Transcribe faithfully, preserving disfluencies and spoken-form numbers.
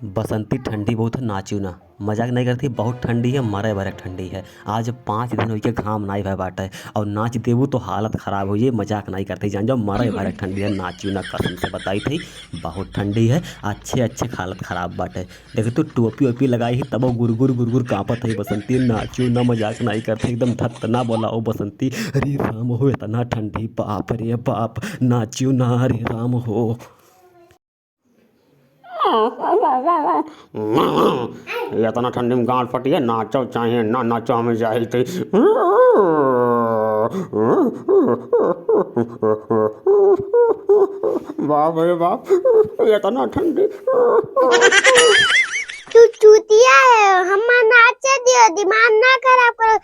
बसंती, ठंडी बहुत है, नाचिउ ना। मजाक नाहीं करत ही, बहुत ठंडी है, मरे भरे ठंडी है। आज पाँच दिन होइके घाम नाहीं भए बाटे, अउर नाच देबू तो हालत खराब होइ जाई। मजाक नाहीं करत ही, जान जाओ, मरे भरे ठंडी है, नाचिउ ना, कसम से बताइत ही, बहुत ठंडी है, अच्छे अच्छे हालत खराब बाटे। देखे तू टोपी ओपी लगाई ही, तबो गुरगुर गुरगुर काँपत है। बसंती, नाचिउ ना, मजाक नाहीं करत ही, एकदम धत ना बोला ओ बसंती। अरे राम हो, एतना ठंडी, बाप रे बाप, नाचिउ ना, अरे राम हो। एतना ठंडी में गाँठ फटी है, नाचो चाहे ना नाचो, हमें जाहिल थे। बाप रे बाप, एतना ठंडी। तू चूतिया है, हमार नाचे दियो, दिमाग ना खराब करो।